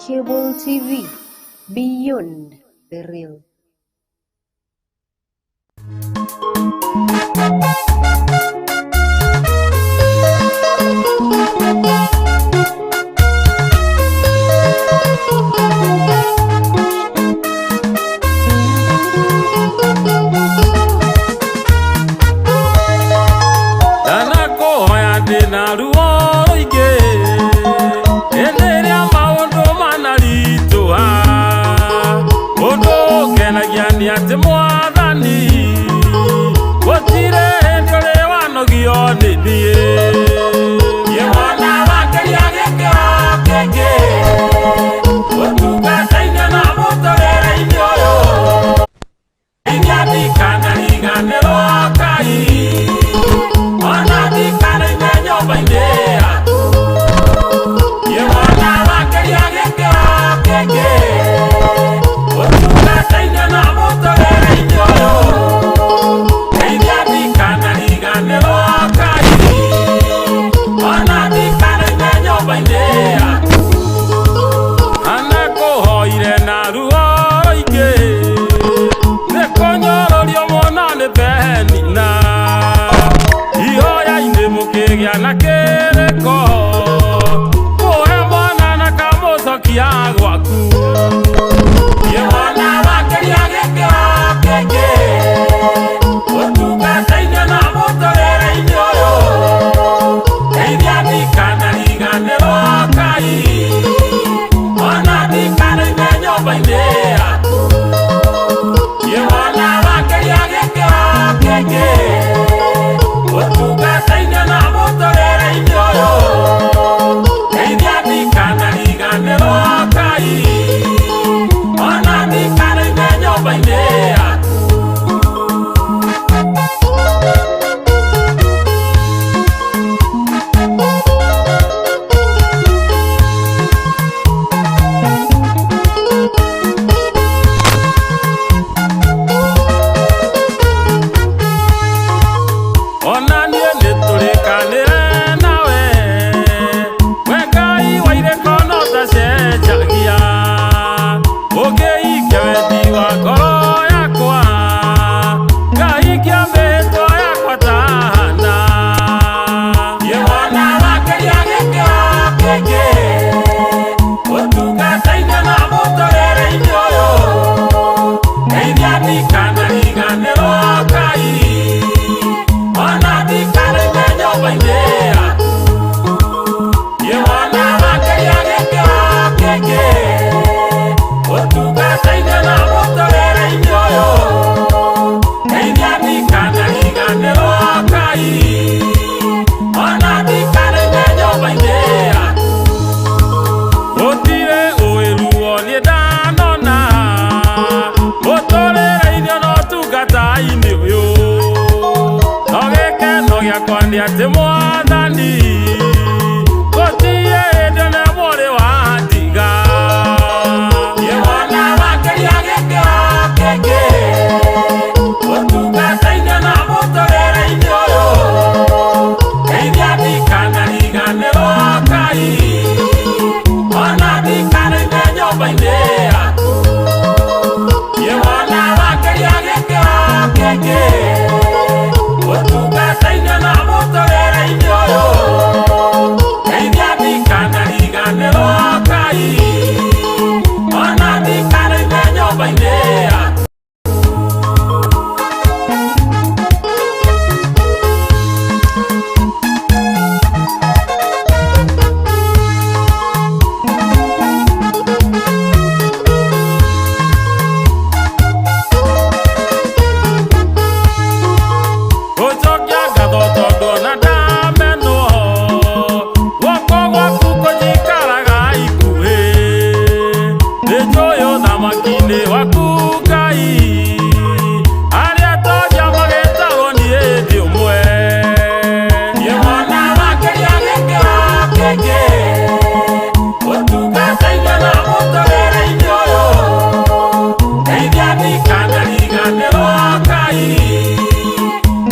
Cable TV, beyond the real. Ndanakũhoya ndĩ na ruo rũingĩ hĩndĩ ĩrĩa maũndũ manaritũha. Ũndũ ũngenagia nĩ atĩ Mwathani gũtirĩ hĩndĩ ũrĩ wanogio nĩ niĩ. Niĩ mwana wakĩria gĩkĩro kĩngĩ ũtungata-inĩ na mũtũrĩre-inĩ ũyũ. Iria ndikanariganĩrwo Ngai, ona ndikanaime nyũmba-inĩ yaku. Niĩ mwana wakĩria gĩkĩro kĩngĩ ũtungata-inĩ na mũtũrĩre-inĩ ũyũ. Iria ndikanariganĩrwo Ngai, ona ndikanaime nyũmba-inĩ yaku. Anakũhoire na ruo rũingĩ nĩ kũnyũrũrio mũno nĩ Penina. Ihoya-inĩ mũkĩgĩa na kĩrĩko kũhe mwana na kamũcokia gwaku. Niĩ mwana wakĩria gĩkĩro kĩngĩ ũtungata-inĩ na mũtũrĩre-inĩ ũyũ. Ndeithia ndikanariganĩrwo Ngai, ona ndikanaime nyũmba-inĩ yaku. Niĩ mwana wakĩria gĩkĩro kĩngĩ ũtungata-inĩ na mũtũrĩre-inĩ ũyũ. Ndeithia ndikanariganĩrwo Ngai, ona ndikanaime nyũmba-inĩ yaku. Ona niĩ nĩtũrĩkanĩre nawe, we Ngai wa irĩko no tacenjagia. Ũngĩikia wendi wa ngoro yakwa, ngahingia mĩhĩtwa yakwa ta Hana. Niĩ mwana wakĩria gĩkĩro kĩngĩ ũtungata-inĩ na mũtũrĩre-inĩ ũyũ. Ndeithia ndikanariganĩrwo Ngai, ona ndikanaime nyũmba-inĩ yaku. Niĩ mwana wakĩria gĩkĩro kĩngĩ ũtungata-inĩ na mũtũrĩre-inĩ ũyũ. Ndeithia ndikanariganĩrwo Ngai, ona ndikanaime nyũmba-inĩ yaku. Gũtirĩ ũiruo niĩ ndanona mũtũrĩre-inĩ na ũtungata-inĩ ũyũ. No gĩkeno gĩakwa nĩ atĩ Mwathani gũtirĩ hĩndĩ ona ĩmwe ũrĩ wandiga. Niĩ mwana wakĩria gĩkĩro kĩngĩ ũtungata-inĩ na mũtũrĩre-inĩ ũyũ. Ndeithia ndikanariganĩrwo Ngai, ona ndikanaime nyũmba-inĩ yaku. Niĩ mwana wakĩria gĩkĩro kĩngĩ ũtungata-inĩ na mũtũrĩre-inĩ ũyũ. Ndeithia ndikanariganĩrwo Ngai, ona ndikanaime nyũmba-inĩ yaku. Gũcokia ngatho tondũ ona ndamenwo, guoko gwaku kũnjikaraga ikuhĩ. Nĩnjũĩ ũthamaki-inĩ waku Ngai, arĩa tongia magĩtarwo niĩ ndĩ ũmwe. Niĩ mwana wakĩria gĩkĩro kĩngĩ ũtungata-inĩ na mũtũrĩre-inĩ ũyũ. Ndeithia ndikanariganĩrwo Ngai,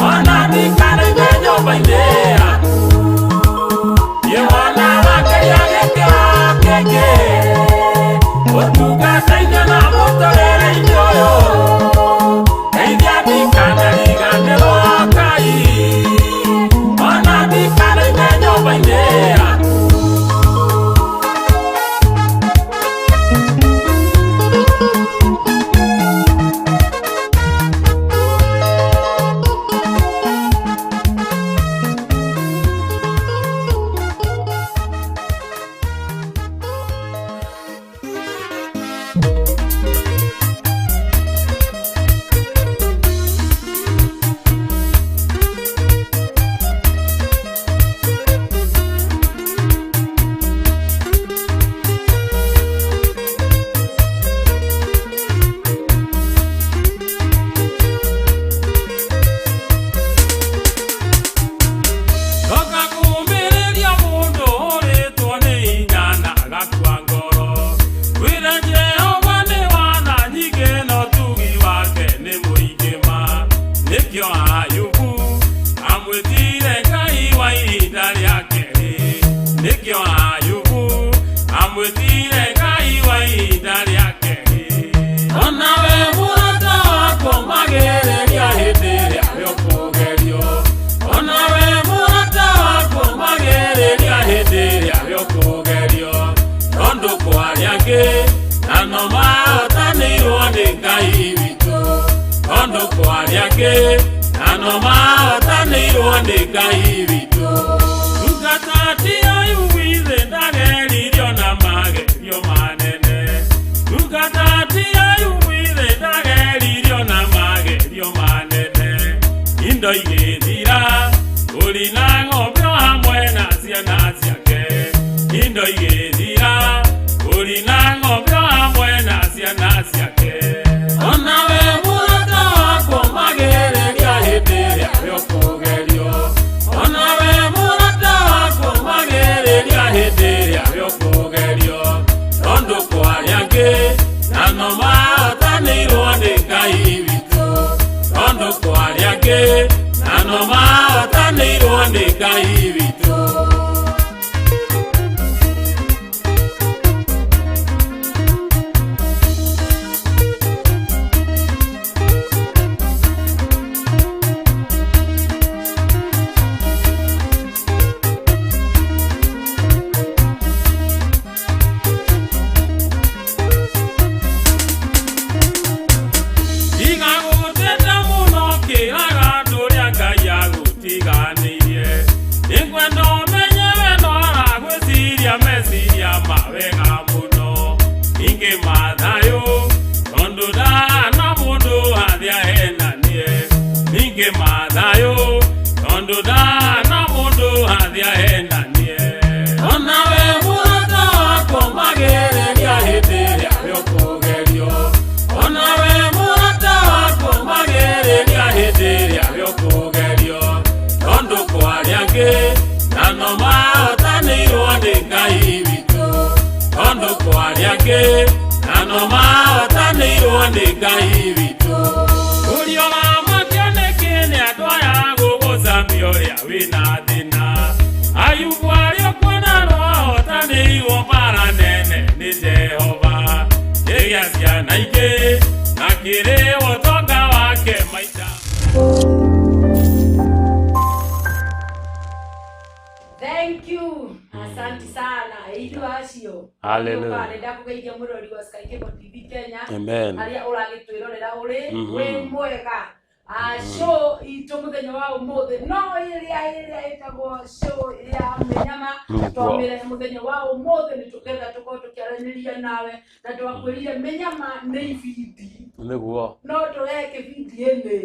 ona ndikanaime nyũmba-inĩ yaku. Niĩ mwana wakĩria gĩkĩro kĩngĩ. Ũtungata-inĩ na mũtũrĩre-inĩ ũyũ, ndeithia ndikanariganĩrwo Ngai, ona ndikanaime nyũmba-inĩ yaku. Ndoka kũũmĩrĩria mũndũ ũrĩtwo nĩ hinya na agakua ngoro. Wĩra Jehova nĩ wa tha nyingĩ na ũtugi wake nĩ mũingĩ ma. Nĩkĩo Ayubu amwĩtire Ngai wa ihinda rĩa kerĩ. Nĩkĩo Ayubu amwĩtire Ngai wa ihinda rĩa kerĩ. Onawe mũrata wakwa magĩrĩria hĩndĩ ĩrĩa ũkũgerio. Onawe mũrata wakwa magĩrĩria hĩndĩ ĩrĩa ũkũgerio. Tondũ kwaria angĩ na no mahotanĩirwo nĩ Ngai witũ. Tondũ kwaria angĩ na no mahotanĩirwo nĩ Ngai witũ. Ndungata ti Ayubu ithe ndageririo na magerio manene. Ndungata ti Ayubu ithe ndageririo na magerio manene. Indo igĩthira, mbũri na ng'ombe o hamwe na ciana ciake. Indo igĩthira, mbũri na ng'ombe o hamwe na ciana ciake. Onawe mũrata wakwa magĩrĩria hĩndĩ ĩrĩa ũkũgerio. Onawe mũrata wakwa magĩrĩria hĩndĩ ĩrĩa ũkũgerio. Tondũ kwaria angĩ na no mahotanĩirwo nĩ Ngai witũ. Tondũ kwaria angĩ na no mahotanĩirwo nĩ Ngai witũ. Tiga gũteta mũno kĩraga andũ ũrĩa Ngai agũtiganĩirie. Nĩngwenda ũmenye we no aragwĩciria meciria ma wega mũno. Ningĩ mathayũ, tondũ ndahana mũndũ harĩa henanie. Ningĩ mathayũ, tondũ ndahana mũndũ harĩa henanie. Onawe mũrata wakwa magĩrĩria hĩndĩ ĩrĩa ũkũgerio. Onawe mũrata wakwa magĩrĩria hĩndĩ ĩrĩa ũkũgerio. Tondũ kwaria angĩ na no mahotanĩirwo nĩ Ngai witũ. Tondũ kwaria angĩ na no mahotanĩirwo nĩ Ngai witũ. Ũria ũramakio nĩkĩ nĩ andũ aya gũgũcamia ũrĩa wĩna thĩna. Ayubu arĩ kuona no ahotanĩirwo mbara nene nĩ Jehova. Kĩgĩa ciana ingĩ na kĩrĩ ũtonga wake maita. Thank you. Asante sana. Ithu acio. Hallelujah. Ndakũgeithia mũrori wa Sky Cable TV Kenya. Amen. Harĩa ũragĩtwĩrorera ũrĩ wĩ mwega. Show itũ mũthenya wa ũmũthĩ no ĩrĩa ĩrĩa ĩtagwo show ya mĩnyama. Nĩguo. Twamĩrehe mũthenya wa ũmũthĩ nĩ tũgetha tũkorwo tũkĩaranĩria nawe na twakwĩrire mĩnyama nĩ ibindi. Nĩguo. No tũrehe kĩbindi ĩnĩ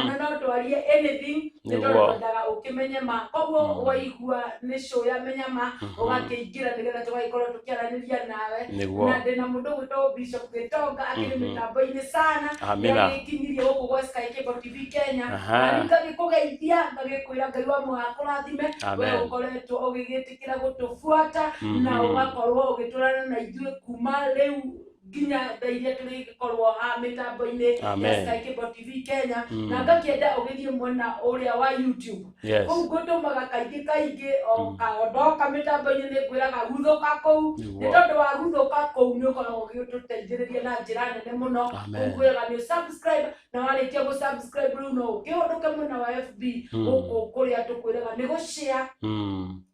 kana no twarie anything nĩ tondũ Nĩguo. twendaga ũkĩmenye ma. Koguo waigua nĩ show ya mĩnyama ũgakĩingĩra nĩgetha tũgagĩkorwo tũkĩaranĩria nawe. Nĩguo. Na ndĩna mũndũ ũgwĩtwo Bishop Gĩtonga akĩrĩ mĩtambo-inĩ sana. Amina. Nĩagĩkinyirie gũkũ gwa Sky Cable TV Kenya. Aha. Na rĩu ngagĩkũgeithia ngagĩkwĩra Ngai wa muoyo akũrathime. Amen. We ũkoretwo ũgĩgĩtĩkĩra gũtũbuata na ũgakorwo ũgĩtũrana na ithuĩ kuma rĩu Nginya thaa iria tũrĩgĩkorwo ha mĩtambo-inĩ ya Amen. Sky Cable TV Kenya, na ngakĩenda ũgĩthiĩ mwena ũrĩa wa YouTube. Kũu ngũtũmaga kaingĩ kaingĩ o o ndoka mĩtambo-inĩ nĩ ngwĩraga guthũka kũu, nĩ tondũ wa guthũka kũu nĩ ũkoragwo ũgĩtũteithĩrĩria na njĩra nene mũno. Amen. Kũu ngwĩraga nĩ subscribe, na warĩkia gũ subscribe rĩu no ũkĩhũndũke mwena wa FB, gũkũ kũrĩa tũkwĩraga nĩ gũ-share,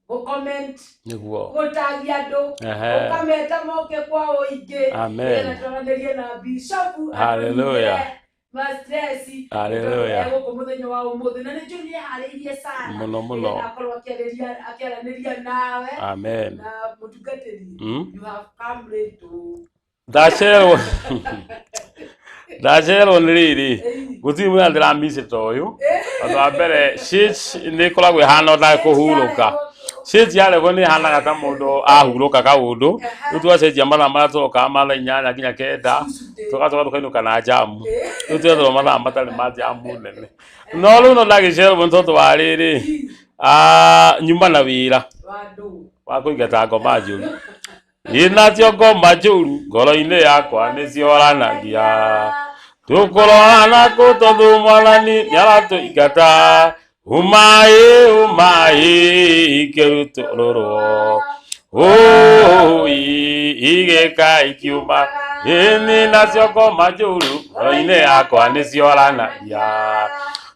gũ-comment, gũtagia andũ, ũkameta moke kwa ũingĩ, Amen. nĩgetha twaranĩrie na bishopu. Hallelujah. Mastress. Hallelujah. Gũkũ mũthenya wa ũmũthĩ na nĩ njũĩ nĩeharĩirie sana Mũno mũno. nĩgetha akorwo akĩaranĩria nawe. Amen. Na mũtungatĩri, you have come late to Ndacerwo, ndacerwo nĩ rĩrĩ, Ĩi. gũtirĩ mũthenya ndĩramicĩte ũyũ. Ũndũ wa mbere, shift nĩ ĩkoragwo ĩhana ota kũhurũka. Shift yarehwo nĩ ĩhanaga ta mũndũ ahurũka kaũndũ. Rĩu twacenjia mathaa marĩa tũrokaga ma thaa 8 nginya 9, tũgacoka tũkainũka na njamu. Rĩu twetherwo mathaa matarĩ ma njamu nene. No rĩu no ndagĩcererwo nĩ tondũ wa rĩrĩ, nyuma na wĩra wandũ wa kũingata ngoma njũru. Ĩ nacio ngoma njũru ngoro-inĩ yakwa nĩcioranagia. Tũkũrora kũ tondũ Mwathani nĩaratũingata. Umai, umai, ikĩrutũrũrwo. Ũi, igĩka ikiuma. Ĩni nacio ngoma njũru ngoro-inĩ yakwa nĩcioranagia.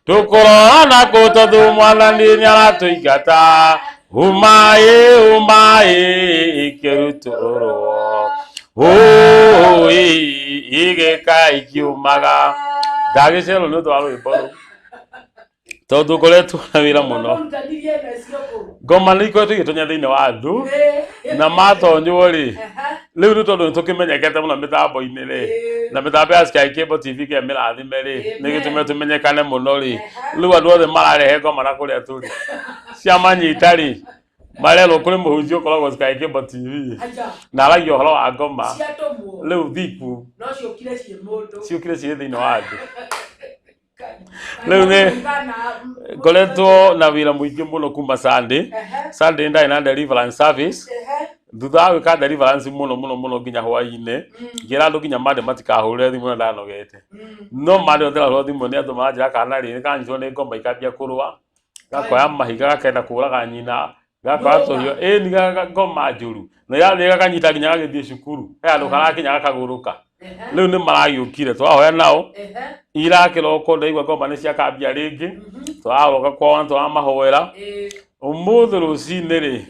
Tũkũrora kũ tondũ Mwathani nĩaratũingata. Umai, umai, ikĩrutũrũrwo. Ũi, igĩka ikiumaga. Ndagĩcererwo nĩ ũndũ wa rwĩmbo rũu tondũ ngoretwo na wĩra mũno. Mũrutanirie nacio kũu. Ngoma nĩ ikoretwo igĩtonya thĩinĩ wa andũ, na matonywo rĩ, rĩu nĩ tondũ nĩ tũkĩmenyekete mũno mĩtambo-inĩ rĩ, na mĩtambo ya Sky Cable TV kĩa mĩrathime rĩ, nĩ gĩtũmĩte tũmenyekane mũno rĩ. Rĩu andũ othe mararehe ngoma na kũrĩa tũrĩ ciamanyita rĩ, marerwo kũrĩ mũhunjia ũkoragwo Sky Cable TV Aja. na aragia ũhoro wa ngoma. Ciatũmwo. Rĩu thiku No ciũkire ciĩ mũndũ. Ciũkire ciĩ thĩinĩ wa andũ. Rĩu nĩ ngoretwo na wĩra mũingĩ mũno kuma Sunday. Sunday ndarĩ na deliverance service. Thutha wa gwĩka deliverance mũno mũno mũno nginya hwaĩ-inĩ, ngĩra andũ nginya Monday matikahũrĩre thimũ na ndanogete. No Monday ndĩrahũra thimũ nĩ andũ maranjĩra kana rĩ nĩkanyitwo nĩ ngoma ikambia kũrũa, gakoya mahiga gakenda kũraga nyina, gakoya tũhiũ, ĩni ngoma njũru na irathiĩ gakanyita nginya gagĩthiĩ cukuru, he handũ karakinya gakagũrũka. Rĩu nĩ maragĩũkire twahoya nao ira kĩroko, ndaigua ngoma nĩ ciakambia rĩngĩ, tũraroka kwao na tũramahoera. Ũmũthĩ rũcinĩ rĩ,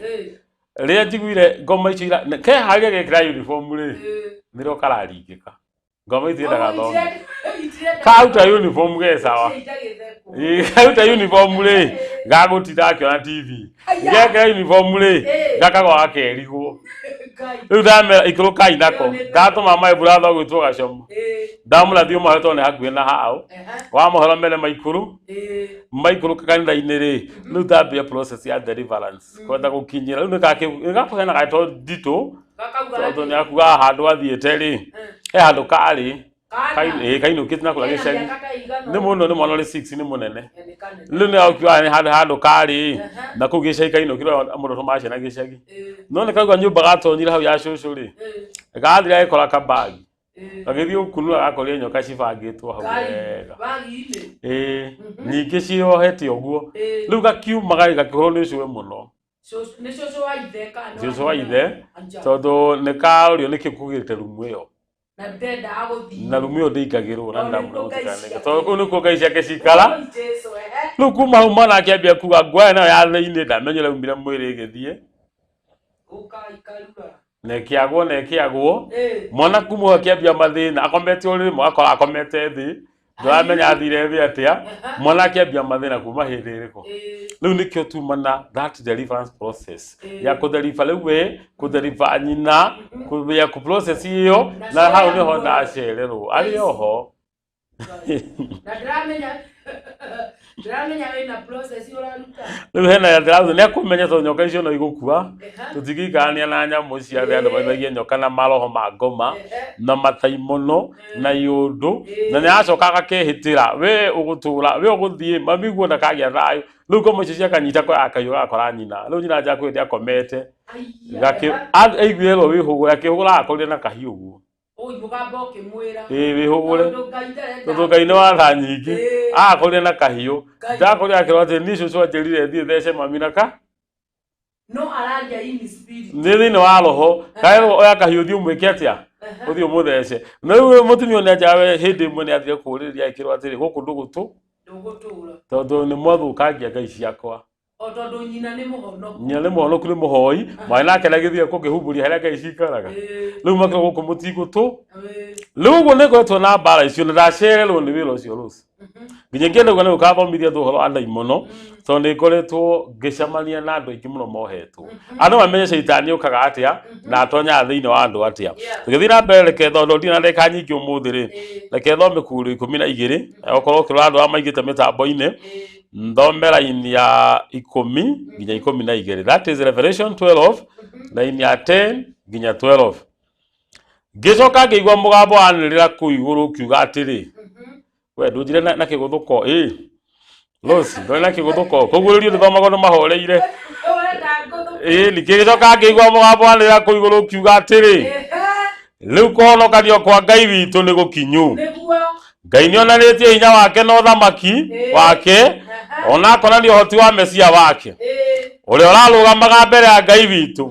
rĩrĩa njiguire ngoma icio ke harĩa gekĩra uniform rĩ, nĩrĩo kararingĩka. Ngoma itiendaga thome karuta uniform ge sawa. Ĩ, karuta uniform rĩ, gagũtinda akĩona TV. Gekĩra uniform rĩ, gakagwa gakerigwo. Rĩu ndamera ikũrũkai nako, ndatũma my brother ũgwĩtwo Gacomo, ndamũra thiĩ ũmahe tondũ nĩ hakuhĩ na hao. Wamũhera mere maikũrũ maikũrũka kanitha-inĩ rĩ, rĩu ndambia process ya deliverance kwenda gũkinyĩra. Rĩu nĩgakũheana gatũ nditũ tondũ nĩ akugaga handũ athiĩte rĩ, he handũ karĩ kainũkĩte na kũrĩa gĩcagi nĩ mũno, nĩ mwana ũrĩ 6, nĩ mũnene rĩu, nĩ akiugaga nĩ handũ karĩ na kũu gĩcagi kainũkire mũndũ tũmaga ciana gĩcagi. No nĩ kaigua nyũmba gatonyire hau ya cũcũ rĩ, gathire gagĩkora kabagi, gagĩthiĩ gũkunũra gakorire nyoka cibangĩtwo hau wega, ĩĩ, nyingĩ ciohete ũguo. Rĩu gakiuma gakĩhũrwo nĩ ũcũwe mũno. Nĩ cũcũ wa ithe kana nĩ Cũcũ wa ithe, tondũ nĩ kaũrio nĩkĩ kũgĩrĩte rumu ĩyo. Na ndendaga gũthiĩ. Na rumu ĩyo ndĩingagĩrwo na Tondũ ndamũra nĩkuo ngai gũtikanenge ciake. tondũ kũu nĩkuo ngai ciake cikara. Oi, Jesu, ehe. Rĩu kuma hau mwana akĩambia kuga ngwaya nayo ya thĩinĩ ndamenyire aumire mwĩrĩ ĩgĩthiĩ. Ũka ikarura. Na ĩkĩagwo na ĩkĩagwo. Mwana kuma hau akĩambia mathĩna, akomete ũrĩrĩ rĩmwe agakora akomete thĩ, ndũramenya athire thĩ atĩa. Mwana akĩambia mathĩna kuma hĩndĩ ĩrĩkũ. Rĩu nĩkĩo tuma na that deliverance process ya kũdeliver rĩu we kũdeliver nyina ya kũ process ĩyo, na hau nĩho ndacererwo arĩ oho. Na ndĩramenya wĩna process ũraruta. Rĩu hena ndĩrauga nĩ akũmenya tondũ nyoka icio no igũkua, tũtingĩikarania na nyamũ cia thĩ, andũ maithagie nyoka na maroho ma ngoma na mataimono na iũndũ, na nĩ aracoka agakehĩtĩra we ũgũtũra we ũgũthiĩ mami guo ndakagĩa thayũ. Rĩu ngoma icio ciakanyita koya kahiũ gakora nyina. Rĩu nyina nja kwĩndĩ akomete. Aiya. Aiguire ruo wĩhũgũra, akĩhũgũra akorire na kahiũ ũguo. Ũi mũgambo ũkĩmwĩra. Ĩĩ wĩhũgũre. Tondũ Ngai ndarenda. Tondũ Ngai nĩ wa tha nyingĩ. Ĩĩ. Akorire na kahiũ. Ngai. Ndakorire akĩrwo atĩ niĩ cũcũ anjĩrire thiĩ thece mami na ka No araria in spirit. nĩ thĩinĩ wa roho. Kaerwo oya kahiũ thiĩ ũmwĩke atĩa? Ũthiĩ ũmũthece. Na rĩu mũtumia ũyũ nĩ anjaga hĩndĩ ĩmwe nĩ athire kũũrĩrĩria akĩrwo atĩrĩ gũkũ ndũgũtũ Ndũgũtũra. tondũ nĩ mwathũkangia ngai ciakwa. O tondũ nyina nĩ mũhonoku. Nyina nĩ mũhonoku nĩ mũhoi, mwarĩ nake nĩ agĩthiĩ kũngĩhumbũria harĩa ngai cikaraga. Rĩu makĩrwo gũkũ mũtigũtũ. Rĩu ũguo nĩ ngoretwo na mbara icio na ndacererwo nĩ wĩra ũcio rũci. Nginya ngĩenda uga nĩ gũkathomithia andũ ũhoro wa ndaimono tondũ nĩ ngoretwo ngĩcemania na andũ aingĩ mũno mohetwo. Andũ mamenye caitani ũkaga atĩa na atonyaga thĩinĩ wa andũ atĩa. Tũgĩthiĩ na mbere reke tondũ ndirĩ na ndagĩka nyingĩ ũmũthĩ rĩ, reke thome kuru 12 okorwo ũkĩrora andũ arĩa maingĩte mĩtambo-inĩ thome raini ya 10 nginya 12. That is Revelation 12 raini ya 10 nginya 12. Ngĩcoka ngĩigua mũgambo wanĩrĩra kũu igũrũ ũkiuga atĩrĩ, we ndũnjire na kĩgũthũko ĩ Rose ndũrĩ na kĩgũthũko koguo rĩu ndĩthomagwo nĩ mahoreire. Ũrenda ngũthũke. Ĩ ngĩgĩcoka ngĩigua mũgambo wanĩrĩra kũu igũrũ ũkiuga atĩrĩ, rĩu kũhonokanio kwa Ngai witũ nĩ gũkinyu. Nĩguo. Ngai nĩ onanĩtie hinya wake na ũthamaki wake ona akonania ũhoti wa Mesia wake ũrĩa ũrarũgamaga mbere ya Ngai witũ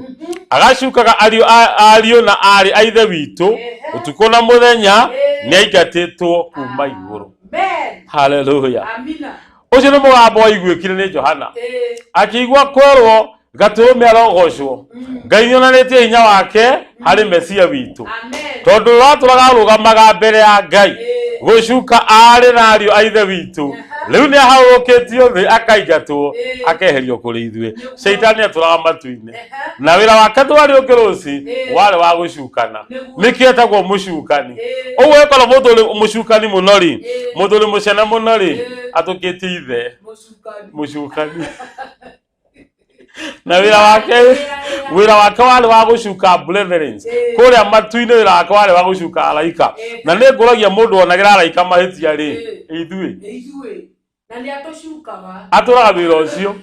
agacukaga ariũ na aarĩ a ithe witũ ũtukũ na mũthenya nĩ aingatĩtwo kuma igũrũ. Amen. Haleluya. Amina. Ũcio nĩ mũgambo waiguĩkire nĩ Johana akĩigua kwerwo gatũrũme arogocwo. Ngai nĩ onanĩtie hinya wake harĩ Mesia witũ Amen. tondũ ũratũraga arũgamaga mbere ya Ngai gũcuka aarĩ na ariũ a ithe witũ rĩu nĩ aharũrũkĩtio thĩ akaingatwo akeherio kũrĩ ithuĩ. Caitani atũraga matu-inĩ na wĩra wake ndwarĩ ũngĩ rũci warĩ wa gũcukana. Nĩkĩo etagwo mũcukani. Ũguo ĩkorwo mũndũ ũrĩ mũcukani mũno rĩ, mũndũ ũrĩ mũcene mũno rĩ, atũkĩtie ithe Mũcukani. mũcukani. Na wĩra wake warĩ wa gũcuka brethren kũrĩa matu-inĩ, wĩra wake warĩ wa gũcuka araika. Na nĩ ngũragia mũndũ onagĩra araika mahĩtia rĩ, ithuĩ Ithuĩ. Na nĩ atũcukaga. atũraga wĩra ũcio.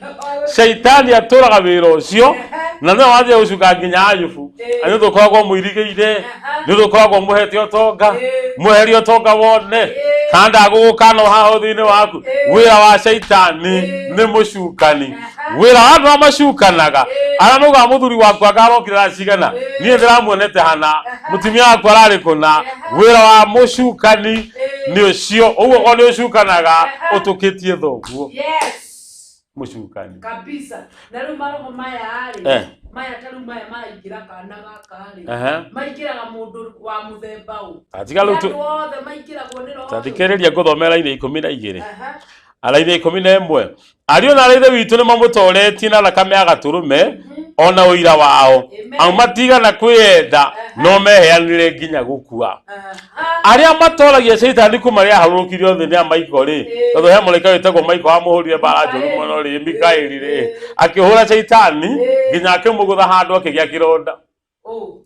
Caitani atũraga wĩra ũcio na nĩwe wanjia gũcuka nginya Ayubu. Nĩ ũndũ ũkoragwo mũirigĩire, nĩ ũndũ ũkoragwo mũhete ũtonga, mweherie ũtonga wone kana ndagũgũkana haha thĩinĩ waku. Wĩra wa caitani nĩ mũcukani. Wĩra wa andũ arĩa macukanaga arĩa maugaga mũthuri waku anga arokire thaa cigana, niĩ ndĩramuonete hana, mũtumia waku ararĩ kũna. Wĩra wa mũcukani nĩ ũcio. Ũguo korwo nĩ ũcukanaga ũtũkĩtie thoguo. Yes. Mũcukani. Kabisa. Na rĩu maroho maya rĩ, maya ta rĩu maya maraingĩra kana gaka rĩ, maingĩraga mũndũ wa mũthemba ũ? Tatiga rĩu Andũ othe maingĩragwo nĩ roho ũyũ? Tathikĩrĩria ngũthomera raini 12. Raini 11. Ariũ na aarĩ a ithe witũ nĩ mamũtoretie na thakame ya gatũrũme ona ũira wao. Amu matigana kwĩyenda no meheanire nginya gũkua. Arĩa matoragia caitani kuma rĩrĩa aharũrũkirio thĩ nĩ a Michael rĩ, tondũ he mũraika wĩtagwo Michael wamũhũrire mbara njũru mũno rĩ, Mikaeli rĩ, akĩhũra caitani nginya akĩmũgũtha handũ akĩgĩa kĩronda.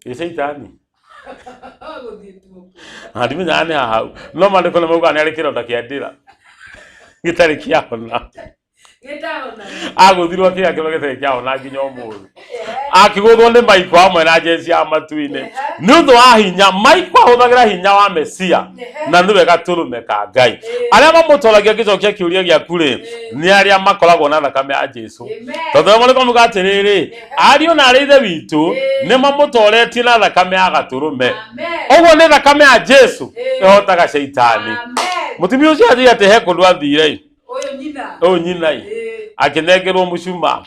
Ĩ caitani. Gũthiĩ tuo. Ndimenyaga nĩ hau no maandĩko nĩ maugaga nĩ arĩ kĩronda kĩa ndĩra gĩtarĩ kĩahona. Gĩtahona. Agũthirwo akĩgĩa kĩronda gĩtarĩ kĩahona nginya ũmũthĩ. Akĩgũthwo nĩ Michael hamwe na jeshi ya matu-inĩ nĩ ũndũ wa hinya. Michael ahũthagĩra hinya wa Mesia na nĩwe gatũrũme ka Ngai. Arĩa mamũtoragia ngĩcokia kĩũria gĩaku rĩ, nĩ arĩa makoragwo na thakame ya Jesu. Tondũ maandĩko mauga atĩrĩrĩ, ariũ na aarĩ ithe witũ nĩ mamũtoretie na thakame ya gatũrũme. Ũguo nĩ thakame ya Jesu ĩhotaga caitani. Mũtumia ũcio athire atĩ he kũndũ athire Ũyũ nyina. Ũyũ nyina ĩ akĩnengerwo mũcumaa,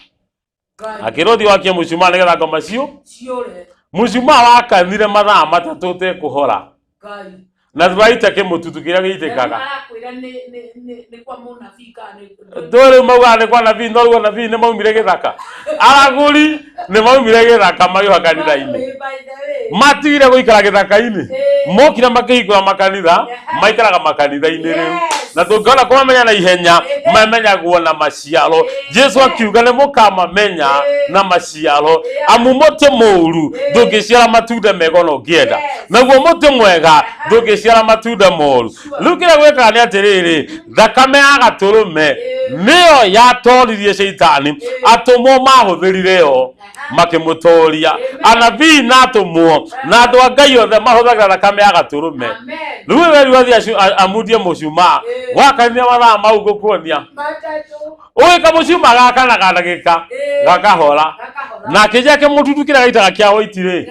akĩrwo thiĩ wakie mũcumaa nĩgetha ngoma cio Ciũre. Mũcumaa wakanire mathaa 3 ũtekũhora. Ngai. Na thuraita kĩmũtutu kĩrĩa gĩitĩkaga. Arakwĩra nĩ kwa mũnabii kana nĩ Ndũĩ rĩu maugaga nĩ kwa nabii, no rĩu anabii nĩ maumire gĩthaka, aragũri nĩ maumire gĩthaka magĩũka kanitha-inĩ. By the way. Matigire gũikara gĩthaka-inĩ, mokire makĩhingũra makanitha, maikaraga makanitha-inĩ rĩu. Na tũngĩona kũmamenya na ihenya, mamenyagwo na maciaro. Jesu akiuga nĩ mũkamamenya na maciaro, amu mũtĩ mũũru ndũngĩciara matunda mega ona ũngĩenda, naguo mũtĩ mwega ndũngĩciara ĩgĩciara matunda moru. Rĩu kĩrĩa gwĩkaga nĩ atĩrĩrĩ, thakame ya gatũrũme nĩyo yatoririe caitani. Atũmwo mahũthĩrire yo makĩmũtoria. Anabii na atũmwo na andũ a Ngai othe mahũthagĩra thakame ya gatũrũme. Rĩu we rĩu athiĩ amundie mũcumaa wakanire mathaa mau ngũkuonia ũgĩka mũcumaa gakanaga ndagĩka gakahora na akĩnjia kĩmũtutu kĩrĩa gaitaga kĩa white rĩ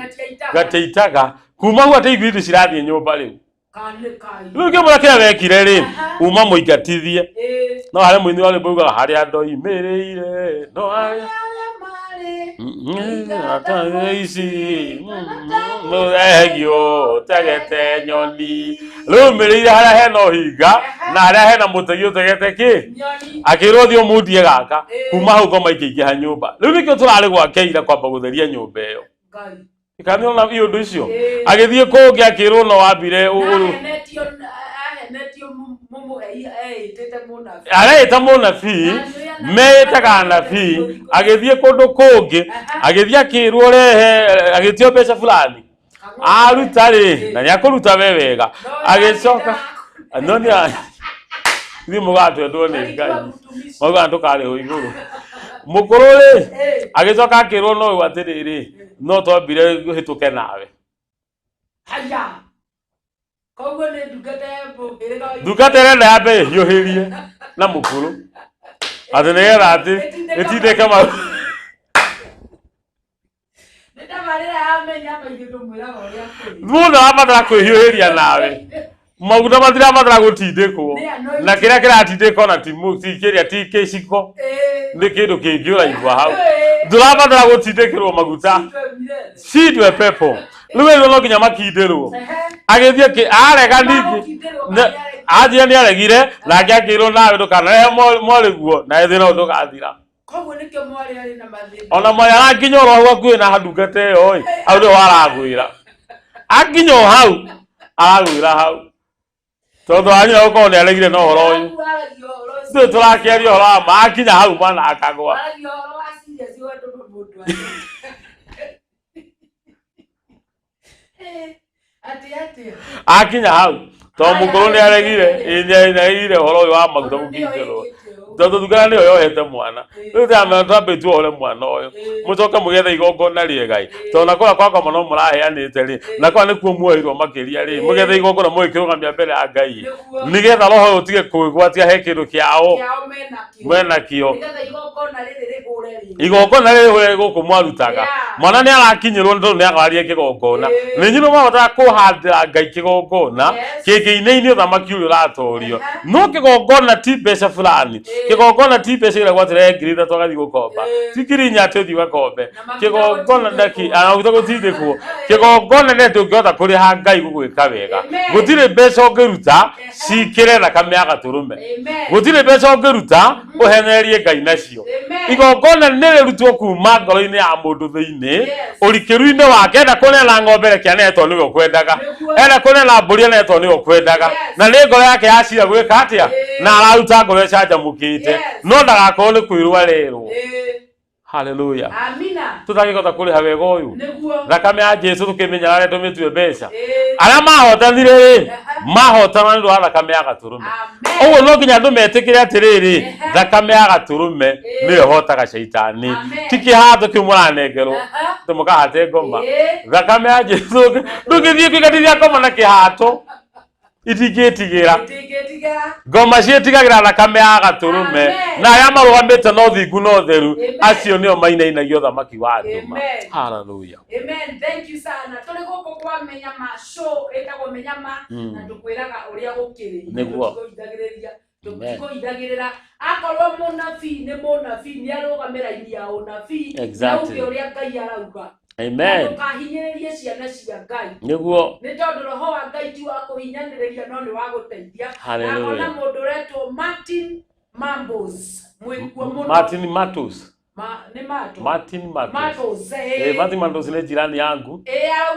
gatiitaga kuma hau atĩ indo cirathiĩ nyũmba rĩu. Rĩu kĩmũra kĩrĩa wekire rĩ uma mũingatithie no harĩa mũini wa rwĩmbo ugaga harĩa ndoimĩrĩire no harĩa ici ehegio tegete nyoni rĩu mĩrĩire harĩa hena ũhinga na harĩa hena mũtegi ũtegete kĩ akĩrwo thiĩ ũmundie gaka kuma hau ngoma ikĩingĩha nyũmba. Rĩu nĩkĩo tũrarĩ gwake ira kwamba gũtheria nyũmba ĩyo. Ikamĩona iũndũ icio agĩthiĩ kũngĩ akĩrwo no wambire areĩta mũnabii meĩtaga anabii agĩthiĩ kũndũ kũngĩ agĩthiĩ akĩrwo rehe agĩtio mbeca fulani aruta rĩ na nĩakũruta we wega agĩcoka no nĩ ithuĩ mũgatwendwo nĩ Ngai maugaga ndũkarĩhwo igũrũ mũkũrũ rĩ agĩcoka akĩrwo no ũyũ atĩrĩrĩ no twambire hĩtũke nawe. Ndungata ĩrenda yambe ĩhiũhĩrie na mũkũrũ atĩ nĩgetha atĩ ĩtindĩke mau. Mũndũ arabatara kwĩhiũhĩria nawe maguta matirabatara gũtindĩkwo na kĩrĩa kĩratindĩkwo na ti kĩrĩa ti kĩciko nĩ kĩndũ kĩngĩ ũraigua hau ndũrabatara gũtindĩkĩrwo maguta cindwe pepo rĩu ĩno no nginya makindĩrwo agĩthiĩ arega ningĩ anjia nĩ aregire nake akĩrwo nawe ndũkanarehe mwarĩguo na thĩna ũyũ ndũgathira. Ona mwarĩ arakinya oro hau hakuhĩ na ndungata ĩyo ĩ hau nĩho aragwĩra akinya o hau aragwĩra hau tondũ wanyina gũkorwo nĩ aregire na ũhoro ũyũ ithuĩ tũrakĩaria ũhoro wa ma akinya hau mwana akagwa. Akinya hau tondũ mũkũrũ nĩ aregire nĩ aregire ũhoro ũyũ wa maguta gũkindĩrwo tondũ ndungata nĩyo yohete mwana. Rĩu ndĩramera twambe tuohore mwana ũyũ mũcoke mũgethe igongona rĩega ĩ tondũ na kũrĩa kwa ngoma no mũraheanĩte rĩ na kũrĩa nĩkuo muohirwo makĩria rĩ mũgethe igongona mũgĩkĩrũgamia mbere ya Ngai nĩgetha roho ũyũ ũtige kwĩgwatia he kĩndũ kĩao menakĩo igongona rĩrĩ gũkũ mwarutaga mwana nĩ arakinyĩrwo nĩ tondũ nĩ agwaririe kĩgongona nĩ inyuĩ mwahotaga kũhandĩra Ngai kĩgongona kĩngĩinainia ũthamaki ũrĩa ũratorio no kĩgongona ti mbeca fulani kĩgongona ti mbeca iria gwatĩre 3,000 agathiĩ gũkomba ti 4,000 atĩ ũthiĩ ũgakombe kĩgongona ndaki maguta gũtindĩkwo kĩgongona nĩ atĩ ũngĩhota kũrĩha Ngai gũgwĩka wega gũtirĩ mbeca ũngĩruta cikĩre thakame ya gatũrũme gũtirĩ mbeca ũngĩruta ũhenererie Ngai nacio igongona nĩ rĩrutwo kuma ngoro-inĩ ya mũndũ thĩinĩ ũrikĩru-inĩ wake enda kũneana ng'ombe reke aneane tondũ nĩwe ũkwendaga enda kũneana mbũri aneane tondũ nĩwe ũkwendaga na nĩ ngoro yake yacira gwĩka atĩa na araruta ngoro ĩcanjamũkĩte no ndagakorwo nĩ kwĩrwo arerwo. Hallelujah. Amina. Tutangĩhota kũrĩha wega ũyũ thakame ya Jesu tũkĩmenya arĩa tũmĩtue mbeca arĩa mahotanire rĩ mahotana nĩ ũndũ wa thakame ya gatũrũme. Ũguo no nginya andũ metĩkĩre atĩrĩrĩ thakame ya gatũrũme nĩyo ĩhotaga caitani ti kĩhato kĩu mũranengerwo atĩ mũkahate ngoma thakame ya Jesu ndũngĩthiĩ kũingatithia ngoma na kĩhato itingĩtigĩra ngoma ciĩtigagĩra thakame ya gatũrũme na arĩa marũgamĩte na ũthingu na ũtheru acio nĩo mainainagia ũthamaki wa nduma. Hallelujah. Amen. Thank you sana. Tũrĩ gũkũ kwa Menyama show ĩtagwo Menyama na tũkwĩraga ũrĩa gũkĩrĩ. Nĩguo. Tũtikũhithagĩrĩra akorwo mũnabii nĩ mũnabii nĩ arũgame raini ya ũnabii na uge ũrĩa Ngai arauga. Amen. Ndũkahinyĩrĩrie ciana cia Ngai. Nĩguo. Nĩ tondũ roho wa Ngai ti wa kũhinyanĩrĩria no nĩ wa gũteithia. Hallelujah. Na mũndũ ũretwo Martin Mambos mwĩkuo mũno. Martin Matos. Nĩ Mato. Martin Matos. Matos. Martin Matos nĩ jirani yangu.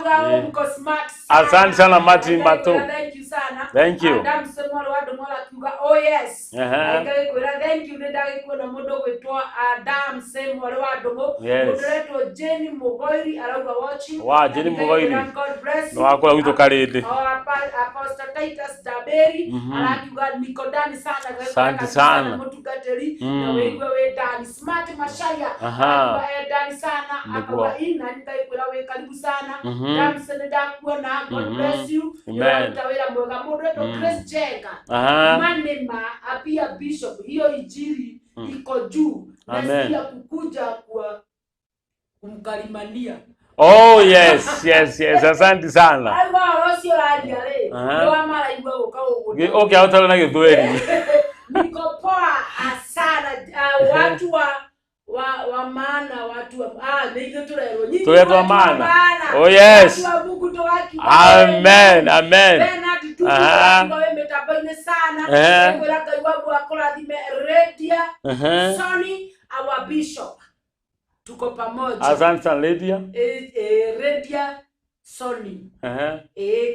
Arauga mko smart sana. Asante sana Martin Mato. Thank you sana. Thank you. Adam Samuel wa Ndũng'ora akiuga oh yes. Ngagĩkwĩra thank you nĩ ndagĩkuona mũndũ ũgwĩtwo Adam Samuel wa Ndũng'ũ. Mũndũ ũretwo Jane Mugoiri arauga watching. Wa Jane Mugoiri. God bless you. Nĩ wakũra gwitũ Karĩndĩ. Apostle Wambĩri arakiuga niko ndani sana. Ngai Asante karibu sana. Mũtungatĩri na wĩigue wĩ ndani. Smart Macharia Aha. akiuga e ndani sana. Nĩguo. Akauga ina nĩngakwĩra wĩ karibu sana. Damson, nĩndakuona. God bless you. Amen. Nĩũraruta wĩra mwega. Mũndũ wetwo Grace Jenga, manema apia bishop, hiyo injili iko juu. Amen. Nasikia kukuja kwa kumkalimania. Oh yes, yes, yes. Asante sana. Aigua ũhoro ũcio ũraria rĩ, nĩ wa maraigua gũka ũguo. Okay, autalo na Gĩthweri. Niko poa sana. Ah, watu wa maana, watu wa nĩ ithuĩ tũrerwo nyinyi Tũretwo watu wa maana. maana. Oh yes. Watu wa Mungu tũgakiuga Amen, amen. Bernard Tutu tũgakiuga wĩ mĩtambo-inĩ sana. Ngwĩra Ngai wa Mungu akũrathime. Redia Sony, our bishop, tuko pamoja. Asante sana, Lydia. Redia Sony.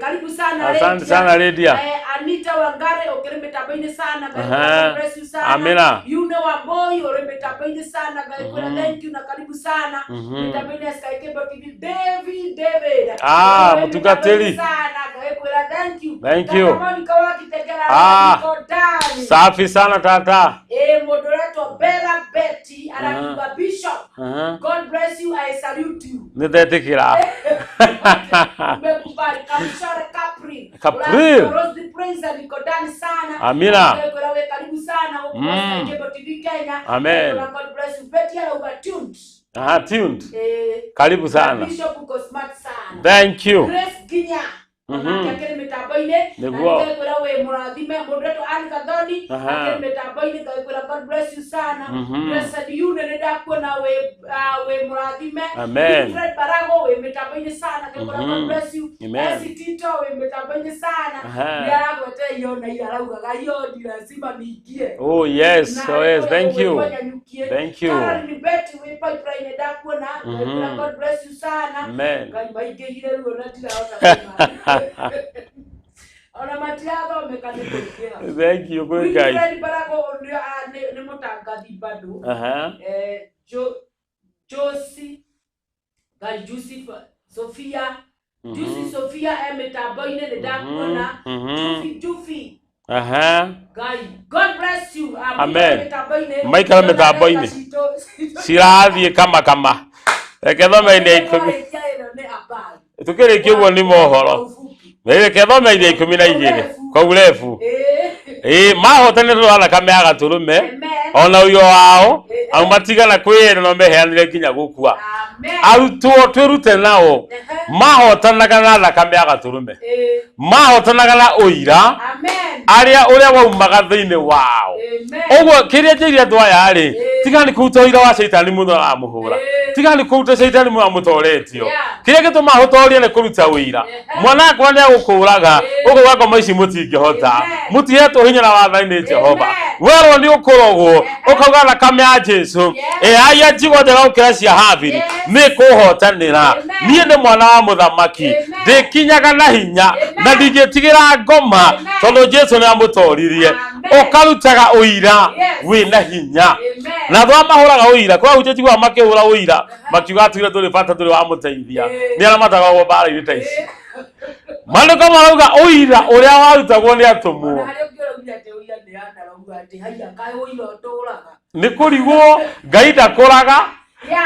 Karibu sana Asante Lydia. sana, Lydia. Anita Wangare ũkĩrĩ mĩtambo-inĩ sana. Ngai bless you sana. Amina. Yune Wamboi ũrĩ mĩtambo-inĩ sana. Ngai kwĩra thank you na karibu sana mĩtambo-inĩ ya Sky Cable TV. David David ũrĩ Mũtungatĩri. mĩtambo-inĩ sana. Ngai kwĩra thank you. Thank you. Tata Monica wa Kitegera niko ndani. Safi sana, tata. Mũndũ ũretwo Bella Betty arakiuga bishop, God bless you, I salute you. Nĩndetĩkĩra. Umekubali. Kamshore Capri. Capri. Rose Prince niko ndani sana. Amina. Kwĩra we karibu sana huko Sky Cable TV Kenya. Amen. Kwĩra God bless you. Betty arauga tuned. Aha, tuned. Karibu sana. Bishop uko smart sana. Thank you. Grace Kinya onake akĩrĩ mĩtambo-inĩ. Nĩguo. Na nĩngakwĩra wĩ mũrathime. Mũndũ wetwo Ann Gathoni akĩrĩ mĩtambo-inĩ. Ngakwĩra God bless you sana. Blessed you, nĩ ndakuona wĩ mũrathime. Amen. Wilfred Barago wĩ mĩtambo-inĩ sana. Ngakwĩra God bless you. Amen. Esi Tito wĩ mĩtambo-inĩ sana. Nĩ aragwete iyo na iyo araugaga iyo ni lazima niingie. Oh yes, oh yes, thank you. Thank you. Caroline Betty wĩ pipeline, ndakuona. Ngakwĩra God bless you sana. Amen. Ngai maingĩhire ruo na ndirahota kũma. Ona matirathomeka nĩ kũingĩha. Thank you, good guy. Wilfred Barago nĩ mũtangathi bado. Josie Ngai Juicy Sofia, Juicy Sofia e mĩtambo-inĩ, nĩ ndakuona. Jufi Jufi. Ngai God bless you. Amen. Mũikare mĩtambo-inĩ. Maikare mĩtambo-inĩ. Cirathiĩ kama kama. Reke thome-inĩ ya 10. Twarĩkia ĩno nĩ habari. Tukĩrĩkia ũguo nĩ mohoro. Kwa ufupi. Reke thome-inĩ ya 12 kwa urefu. Ĩĩ, mahotanire tondũ wa thakame ya gatũrũme Amen. ona ũira wao au matigana kwĩyenda no meheanire nginya gũkua. Amen. Arutwo twĩrute nao mahotanaga na thakame ya gatũrũme, mahotanaga na ũira Amen. arĩa ũrĩa waumaga thĩinĩ wao. Amen. Ũguo kĩrĩa njĩrire andũ aya rĩ, tiga nĩ kũruta ũira wa caitani mũno aramũhũra, tiga nĩ kũruta caitani mũno amũtoretio. Kĩrĩa gĩtũmaga ũtorie nĩ kũruta ũira. Mwana akwa nĩ agũkũraga ũkauga ngoma ici mũtingĩhota, mũtihetwo hinya na wathani nĩ Jehova. Werwo nĩ ũkũrogwo ũkauga thakame ya Jesu ĩhaia njigua njega gũkĩra cia Habili nĩ kũhotanĩra. Niĩ nĩ mwana wa mũthamaki, ndĩkinyaga na hinya na ndingĩtigĩra ngoma tondũ Jesu nĩ amũtoririe. Ũkarutaga ũira wĩna hinya. Na andũ arĩa mahũraga ũira kwa hujia njiguaga makĩhũra ũira makiuga atwire ndũrĩ bata, ndũrĩ wamũteithia, nĩ arĩa matagagwo mbara-inĩ ta ici. Maandĩko marauga ũira ũrĩa warutagwo nĩ atũmwo. Ona harĩa ũngĩraugire atĩ ũira nĩ anarauga atĩ haiya kaĩ ũira ũtũraga. Nĩ kũrigwo Ngai ndakũraga.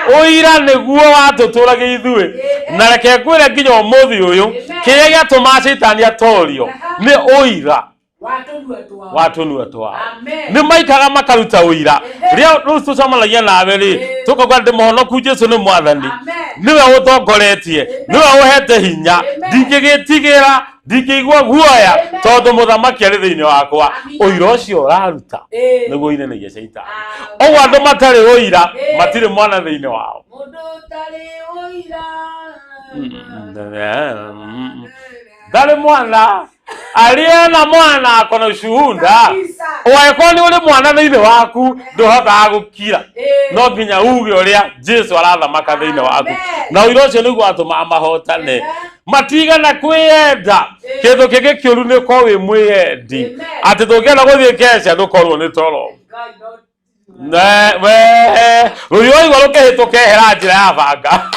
Ũira nĩguo watũtũragia ithuĩ. Na reke ngwĩre nginya ũmũthĩ ũyũ kĩrĩa gĩatũmaga caitani atorio nĩ ũira wa tũnua twao. Wa tũnua twao. Amen. Nĩ maikaraga makaruta ũira. Rĩrĩa rĩu tũcemanagia nawe rĩ, tũkauga ndĩ mũhonoku, Jesu nĩ mwathani, Amen. nĩwe ũtongoretie, nĩwe ũhete hinya, Amen. ndingĩgĩtigĩra, ndingĩigua guoya Amen. tondũ mũthamaki arĩ thĩinĩ wakwa. Amina. Ũira ũcio ũraruta nĩguo ũinainagia caitani. Amen. Ũguo andũ matarĩ ũira matirĩ mwana thĩinĩ wao. Mũndũ ũtarĩ ũira. Ndarĩ mwana. Aliye na mwana akona ushuhuda. Kabisa. Ũngĩkorwo nĩ ũrĩ mwana thĩinĩ waku ndũhotaga gũkira, no nginya uge ũrĩa Jesu arathamaka thĩinĩ waku. Amen. Na ũira ũcio nĩguo watũmaga mahotane. Matigana kwĩyenda. Kĩndũ kĩngĩ kĩũru nĩ ũkorwo wĩ mwĩyendi, Amen. atĩ tũngĩenda gũthiĩ keca ndũkorwo nĩ toro. Ngai no Ne, we rũhiũ waigua rũkĩhĩtũka ehera njĩra ya banga,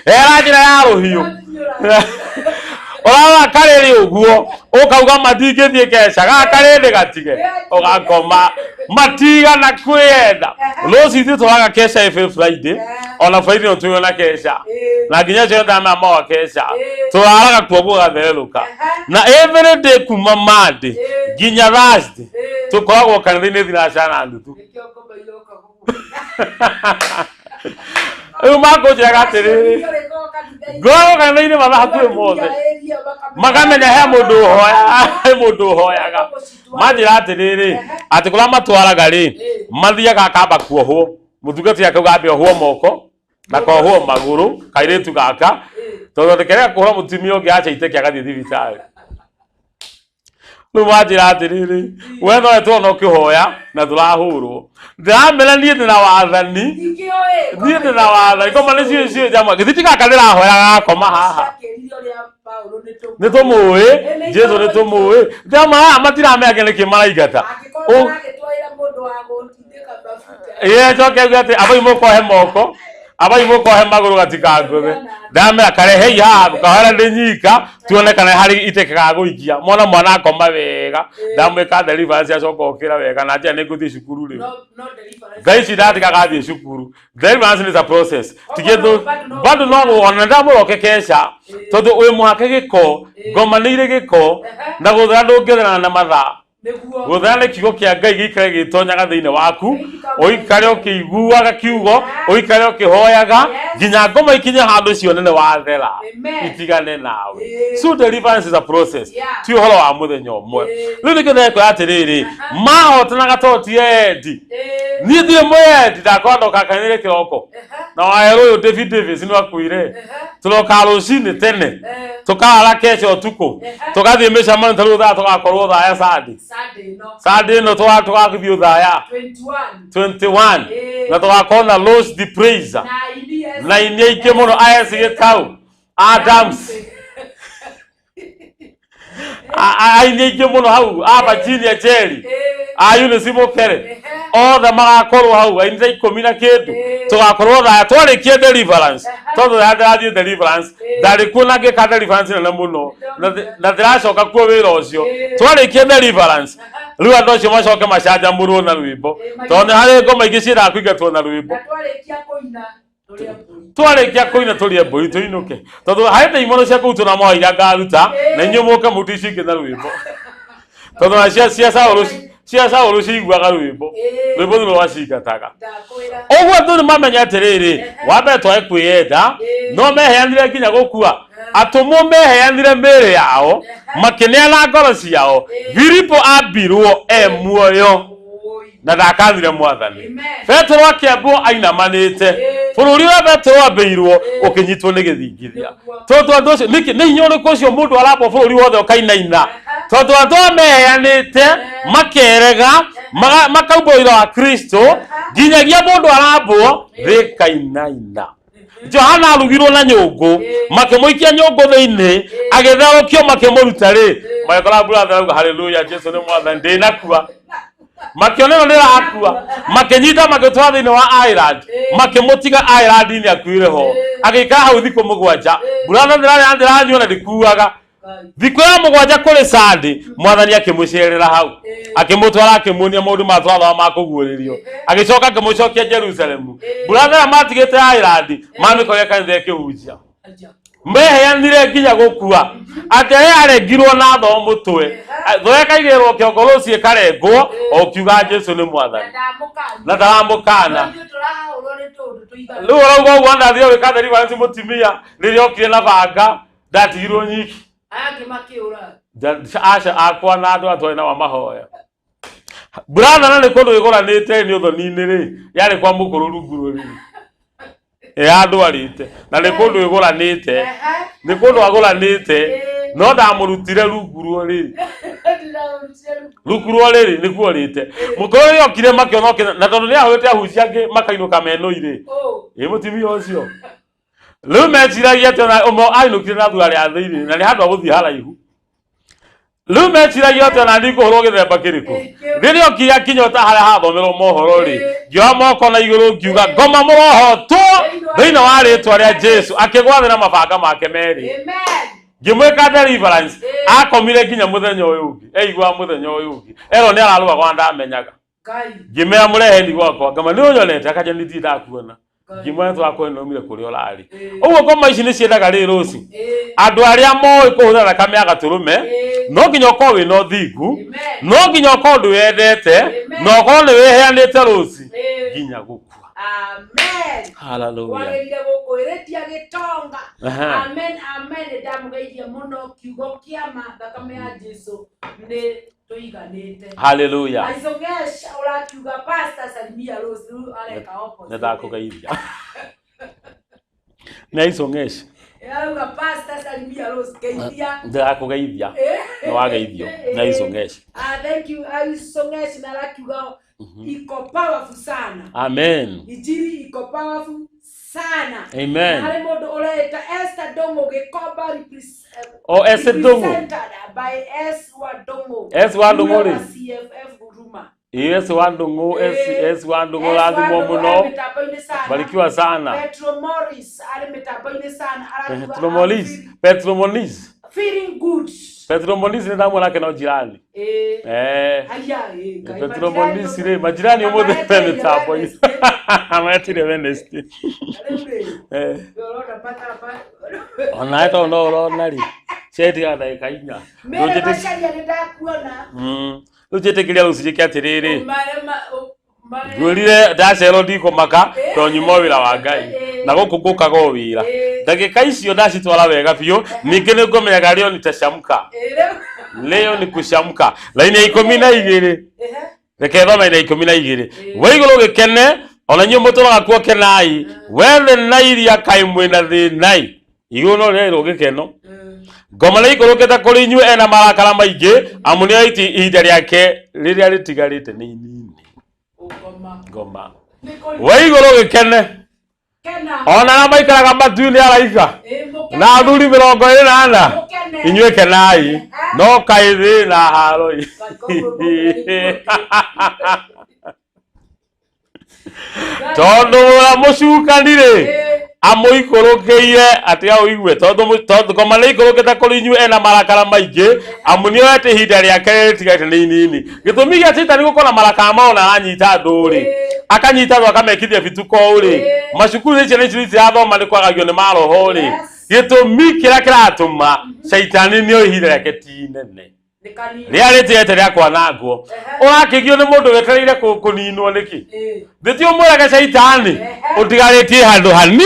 ehera njĩra ya rũhiũ. Ũrarora karĩrĩ ũguo ũkauga matingĩthiĩ keca gaka rĩndĩ gatige ũgakoma matigana kwĩyenda. Rũciũ ithuĩ tũraga keca every Friday, ona Friday no twĩona keca na nginya cio ndamamoa keca tũraraga kuo gũgatherũka na every day kuma Monday nginya Thursday tũkoragwo kanitha-inĩ thinacara na nuthu. Nĩkĩo ngoma iroka gũkũ. Rĩu makũnjĩraga atĩrĩrĩ, ngoragwo kanitha-inĩ mathaa hakuhĩ mothe, makamenya he mũndũ ũhoya, he mũndũ ũhoyaga. Manjĩra atĩrĩrĩ, atĩ kũrĩa matwaraga rĩ, mathiaga akamba kuohwo, mũtungati akauga ambe ohwo moko na kohwo magũrũ kairĩtu gaka, tondũ ndĩkerega kũhũra mũtumia ũngĩ aca iteke agathiĩ thibitarĩ. Rĩu manjĩra atĩrĩrĩ, we nowe tũrona ũkĩhoya na tũrahũrwo. Ndĩramera niĩ ndĩna wathani, niĩ ndĩna wathani, ngoma nĩ ciũĩ ciũĩ njama, gĩthiti gaka ndĩrahoya gagakoma haha. Nĩ tũmũĩ, Jesu nĩ tũmũĩ. Ndĩrama aya matiramenya nĩkĩ maraingata. Ĩĩ njoke uge atĩ abai mũkohe moko, abai mũkohe magũrũ gatikangũthe. Ndamera karehei haha kahora ndĩ nyika tuone kana harĩ iteke ga gũikia. Mwana mwana akoma wega, ndamwĩka deliverance acoka okĩra wega na njĩra nĩ ngũthiĩ cukuru rĩu. Thaa ici ndatiga gathiĩ cukuru. Deliverance is a process. Tigĩtũ bado no ona ndamũroke keca tondũ wĩ mũhake gĩko, ngoma nĩ irĩ gĩko na gũthera ndũngĩthera na mathaa. Nĩguo. Gũthera nĩ kiugo kĩa Ngai gĩikare gĩtonyaga thĩinĩ waku, ũikare ũkĩiguaga kiugo, ũikare ũkĩhoyaga nginya ngoma ikinye handũ cione nĩ wathera, Amen. itigane nawe. Ĩĩ. So deliverance is a process, ti ũhoro wa mũthenya ũmwe. Rĩu nĩkĩo ndĩrekwĩra atĩrĩrĩ, mahotanaga tondũ ti endi. Niĩ ndirĩ mwĩendi, ndakorwo ndoka kanitha kĩroko na waerũ ũyũ David Davis nĩ wakuire, tũroka rũcinĩ tene, tũkarara keca ũtukũ, tũgathiĩ mĩcemanio ta rĩu thaa tũgakorwo thaya Sunday. Sunday no. Sunday ĩno tũgathiĩ thaya 21. 21 Ĩĩ. na tũgakorwo na Rose the Praiser Na ini yes. na ini aingĩ mũno AS Gĩtau Adams aini aingĩ mũno hau a Virginia Jerry a Eunice Mũkere othe magakorwo hau aini ta ikũmi na kĩndũ. Tũgakorwo thaya twarĩkia deliverance, tondũ thaya ndĩrathiĩ deliverance, ndarĩ kuo na ngĩka deliverance nene mũno na ndĩracoka kuo wĩra ũcio. Twarĩkia deliverance rĩu andũ acio macoke macanjamũrwo na rwĩmbo, tondũ nĩ harĩ ngoma ingĩ ciendaga kũingatwo na rwĩmbo. Na twarĩkia kũina tũrĩe mbũri. Twarĩkia kũina tũrĩe mbũri tũinũke, tondũ harĩ ndaimono cia kũrutwo na moa iria ngaruta na inyuĩ mũke mũrute icio ingĩ na rwĩmbo, tondũ na cia Saũlũ ciiguaga rwĩmbo, rwĩmbo nĩ rwacingataga. Ndakwĩra. Ũguo andũ nĩ mamenya atĩrĩrĩ, wa mbere twage kwĩyenda, no meheanire nginya gũkua. Atũmwo meheanire mĩĩrĩ yao, makĩneana ngoro ciao. Filipo ambirwo e muoyo Oi. na ndakathire Mwathani. Amen. Petero akĩambwo ainamanĩte, bũrũri ũrĩa Petero ambĩirwo ũkĩnyitwo nĩ gĩthingithia, tondũ andũ acio nĩkĩ nĩ hinya ũrĩkũ ũcio mũndũ arambwo bũrũri wothe ũkainaina? Tondũ andũ aya meheanĩte makerega makaumba ũira wa Kristo nginyagia mũndũ arambwo thĩkainaina. Johana arugirwo na nyũngũ, makĩmũikia nyũngũ thĩinĩ, agĩtherũkio, makĩmũruta rĩ, magĩkora mbura therauga haleluya, Jesu nĩ Mwathani, ndĩnakua. Makĩona ĩno ndĩrakua, makĩnyita magĩtwara thĩinĩ wa island, makĩmũtiga island-inĩ akuire ho. Agĩikara hau thikũ 7, mbura no ndĩrarĩa ndĩranyua na ndĩkuaga. Thikũ ya 7 kũrĩ Sunday, Mwathani akĩmũcerera hau, akĩmũtwara, akĩmuonia maũndũ ma twathoma ma kũguũrĩrio, agĩcoka akĩmũcokia Jerusalemu. Mbura thera matigĩte island, mamĩkorire kanitha ĩkĩhunjia. Aja. Meheanire nginya gũkua, atĩ arĩa arengirwo na thoo mũtwe, thoo ĩkaigĩrĩrwo kĩongo rũciũ ĩkarengwo o ũkiuga Jesu nĩ Mwathani. Na na ndamũkana. ndaramũkana. Ithuĩ tũrahũrwo nĩ tũũndũ tũigana. Rĩu ũrauga ũguo ndathire gwĩka deliverance, mũtumia rĩrĩa okire na banga ndatigirwo nyiki. Aya angĩ makĩũra. Aca akwa na andũ atwarĩ nao mahoya. Brother, na nĩ kũndũ ĩgũranĩte nĩ ũthoni-inĩ rĩ, yarĩ kwa mũkũrũ rungu rũrĩ yandwarĩte, na nĩ kũndũ ĩgũranĩte, nĩ kũndũ agũranĩte, no ndamũrutire rungu rũrĩ rungu rũrĩ nĩkuo rĩte mũkũrũ rĩrĩa okire makĩona okĩna, na tondũ nĩ ahũrĩte ahunjia angĩ makainũka menũirĩ. Ĩ mũtumia ũcio rĩu meciragia atĩ ona ũmwe ainũkire na thura rĩa thĩinĩ na nĩ handũ ha gũthiĩ haraihu, rĩu meciragia atĩ ona ndikũhũrwo gĩthemba kĩrĩkũ. Rĩrĩa okire akinya ta harĩa hathomerwo mohoro rĩ, ngĩoya moko na igũrũ ngiuga, ngoma mũrohotwo thĩinĩ wa rĩtwa rĩa Jesu. Akĩgwa thĩ na mabanga make merĩ. Amen. Ngĩmwĩka deliverance, akomire nginya mũthenya ũyũ ũngĩ, aigua mũthenya ũyũ ũngĩ erwo nĩ ararũa kwa ndamenyaga. Ngai. Ngĩmera mũrehe ni gwakwa, ngama nĩ ũnyonete, akanja nĩ ndirĩ ndakuona. Ngai. Ngĩmwĩra tũrakuona nĩ umire kũrĩa ũrarĩ. Ĩĩ. Ũguo ngoma ici nĩ ciendaga rĩ rũci Ĩĩ. andũ arĩa moĩ kũhũthĩra thakame ya gatũrũme. Ĩĩ. No nginya ũkorwo wĩna ũthingu, Amen. no nginya ũkorwo ndwĩyendete, Amen. na ũkorwo nĩ wĩheanĩte rũci Ĩĩ. nginya gũkua. Amen. Hallelujah. Wagĩrĩire gũkwĩrĩtia gĩtonga. Aha. Amen, amen. Ndamũgeithia mũno kiugo kĩa ma, thakame ya Jesu nĩ tũiganĩte. Hallelujah. Aisongesh ũrakiuga pastor salimia Rose, rĩu areka opposite. Nĩ ndakũgeithia nĩ aicong'eci. Arauga pastor salimia Rose, geithia. Ndĩrakũgeithia, nĩ wageithio nĩ aicong'eci. Ah, thank you Aisongesh, na arakiuga iko powerful sana. Amen. Injiri iko powerful sana. Amen. Harĩ mũndũ ũreĩta Esther Ndung'u Gĩkomba O Esther Ndung'u. represented by S wa Ndung'u. S wa Ndung'u rĩ? Wa CFF Huruma. Ĩ, S wa Ndung'u, S S wa Ndung'u, S wa rathimwo Ndung'u mũno. arĩ mĩtambo-inĩ sana. Barikiwa sana. Petro Morris arĩ mĩtambo-inĩ sana, arakiuga Petro I'm Moniz, Petro Moniz. feeling good. Petro Moniz nĩ ndamuona nake no jirani. Eh. Eh. Haya, eh, Ngai, Petro majirani Moniz rĩ, majirani ũmũthĩ me Maretire mĩtambo-inĩ. Wednesday. Metire Wednesday. Rĩu rĩ, Eh. ũrona mathaa Onawe tondũ no ũrona rĩ, ciatiga ndagĩka 4. Mary Macharia nĩ ndakuona. Rĩu njĩtĩkĩria rũciũ njĩke atĩrĩrĩ. Mare mare Ngwĩrire ndacerwo ndikũmaka tondũ nyuma o wĩra wa Ngai na gũkũ ngũkaga o wĩra. Ndagĩka icio ndacitwara wega biũ, ningĩ nĩ ngũmenyaga leo nitacamka. Rĩu. Leo ni kucamka. Laini ya 12. Ehe. Reke thome na 12. We igũrũ gĩkene, ona inyuĩ mũtũraga kuo kenai, we thĩ na iria kaĩ mwĩna thĩnai. Igũrũ no rĩrairwo gĩkeno. Ngoma nĩ ikũrũkĩte kũrĩ inyuĩ ena marakara maingĩ, amu nĩ oĩ ihinda rĩake rĩrĩa rĩtigarĩte nĩ inini. Ũngoma. Ngoma. Nĩ kũrĩ- We igũrũ gĩkene, Kena. ona arĩa maikaraga matu-inĩ araika Ĩ, mũkene. na athuri 24, Mũkene. inyuĩ kenai, no kaĩ thĩ na haro-ĩ. Tondũ ũrĩa mũcukani rĩ amũikũrũkĩire atĩ aũigue, tondũ ngoma nĩ ikũrũkĩte kũrĩ inyuĩ ena marakara maingĩ, amu nĩ oete ihinda rĩake rĩtigarĩte nĩ inini. Gĩtũmi gĩa caitani gũkorwo na marakara mao na aranyita andũ rĩ, akanyita andũ akamekithia bituko rĩ, macukuru nĩ ciana ici itirathoma nĩ kwagagio nĩ maroho rĩ. Gĩtũmi kĩrĩa kĩratũma caitani nĩ oĩ ihinda rĩake ti inene, Nĩ kanini. rĩrĩa rĩtigĩte rĩa kwanangwo. Ũrakĩgio nĩ mũndũ wetereire kũninwo nĩkĩ? Ĩ. Thĩ ti ũmwĩrage caitani ũtigarĩtie handũ hani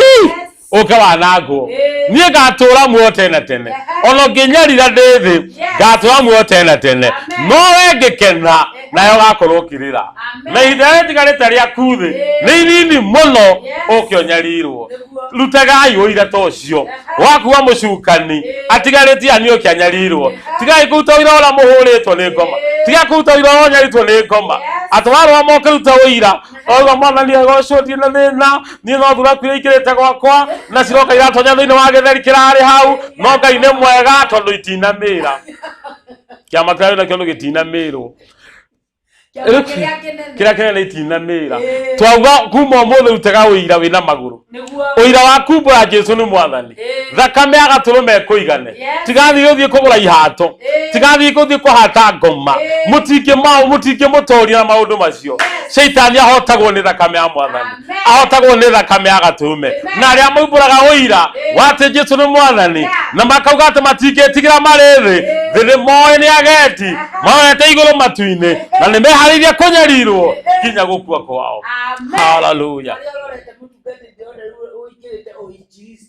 ũke wanangwo. Niĩ ngatũra muoyo tene na tene, ona ũngĩnyarira ndĩ thĩ, ngatũra muoyo tene na tene. Amen. No we ngĩkena nayo ũgakorwo ũkĩrĩra, Amen. na ihinda rĩrĩa rĩtigarĩte rĩaku thĩ nĩ inini mũno, ũke ũnyarirwo. Nĩguo. Rutagai ũira ta ũcio wakuwa mũcukani atigarĩtie ani ũke anyarirwo. Tigai kũruta ũira ũrĩa mũhũrĩtwo nĩ ngoma, tigai kũruta ũira ũrĩa ũnyarirĩtwo nĩ ngoma. Atwarwo mokĩruta ũira oiga mwathani agocwo, ndirĩ na thĩna, niĩ no thuraku iria ikĩrĩte gwakwa na ciroka iratonya thĩinĩ wa gĩtheri kĩrarĩ hau, no Ngai nĩ mwega tondũ itinamĩra kĩama kĩrĩa wĩnakĩo nĩ gĩtinamĩrwo. Kĩama kĩrĩa kĩnene. Kĩrĩa kĩnene itinamĩra. Ĩĩ. Twauga kuma ũmũthĩ rutaga ũira wĩna magũrũ, Nĩguo. ũira wa kumbũra Jesu nĩ mwathani. Ĩĩ. Thakame ya gatũrũme ĩkũigane. Yes. Tigathiĩ gũthiĩ kũgũra ihato, Ĩĩ. tigathiĩ gũthiĩ kũhata ngoma. Ĩĩ. Mũtingĩmũtoria na maũndũ macio. Caitani ahotagwo nĩ thakame ya mwathani, Amen. ahotagwo nĩ thakame ya gatũrũme. Amen. Na arĩa maumbũraga ũira Ĩĩ. wa atĩ Jesu nĩ mwathani Yeah. na makauga atĩ matingĩtigĩra marĩ thĩ, thĩ nĩ moĩ nĩ ageti maonete igũrũ matu-inĩ na nĩ meharĩirie kũnyarirwo nginya gũkua kwao. Amen. Hallelujah. Harĩa ũrorete mũtungatĩri ndĩrona rĩu ũingĩrĩte ũinjilisti.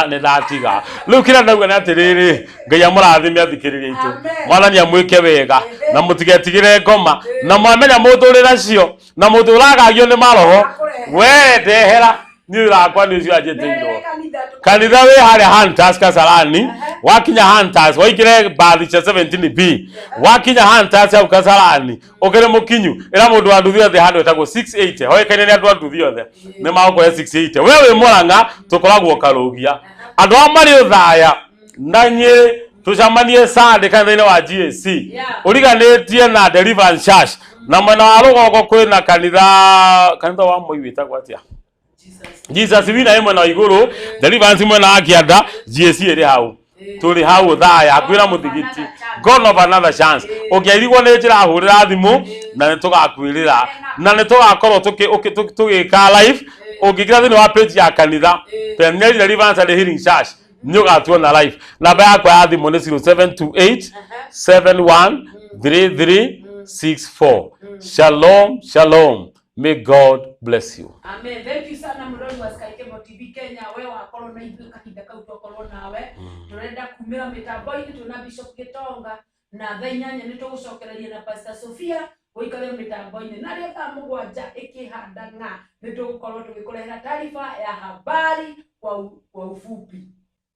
Nĩ ndatiga rĩu kĩrĩa ndauga nĩ atĩrĩrĩ, Ngai amũrathime athikĩrĩria aitũ. Amen. Mwathani amwĩke wega na mũtigetigĩre ngoma, na mwamenya mũndũ ũrĩ nacio na mũndũ ũragagio nĩ maroho, we ndehera niĩ wĩra wakwa nĩ ũcio anjĩtĩirwo. Mere kanitha Kanitha wĩ harĩa Hunters Kasarani. Wakinya Hunters waingĩre mbathi cia 17B, wakinya Hunters hau Kasarani ũkĩrĩ mũkinyu, ĩra mũndũ wa nduthi othe handũ ĩtagwo 680 hoĩkaine nĩ andũ a nduthi othe nĩ magũkũhe 680. We wĩ Mũrang'a tũkoragwo Karũgia, andũ a marĩ ũthaya na Nyĩrĩ tũcemanie Sunday kanitha-inĩ wa GAC Yeah. ũriganĩtie na Deliverance Church, na mwena wa rũgongo kwĩna kanitha wa Moi wĩtagwo atĩa? Jesus. Jesus wina ĩ mwena wa igũrũ, Deliverance mwena wa kĩanda, GAC ĩrĩ hau. Tũrĩ hau thaya hakuhĩ na mũthigiti. God of another chance. Ũngĩarigwo nĩ njĩra, hũrĩra thimũ na nĩ tũgakwĩrĩra na nĩ tũgakorwo tũgĩka live. Ũngĩingĩra thĩinĩ wa page ya kanitha, Peniel Deliverance and Healing Church, nĩ ũgatuona live. Namba yakwa ya thimũ nĩ 0728 713364. Shalom, shalom. May God bless you. Amen. Thank you sana, mũrori wa Sky Cable TV Kenya. We wakorwo na ithuĩ kahinda kau twakorwo nawe. Tũrenda kumĩra mĩtambo-inĩ twĩna Bishop Gĩtonga, na thaa 8 nĩ tũgũcokereria na Pastor Sophia. Ũikare mĩtambo-inĩ, na rĩo thaa 7 ĩkĩhanda ng'a nĩ tũgũkorwo tũgĩkũrehera taarifa ya habari kwa ufupi.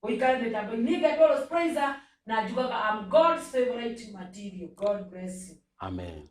Ũikare mĩtambo-inĩ. Niĩ ngetwo Rose Praiser na njugaga I'm God's favorite material. God bless you. Amen.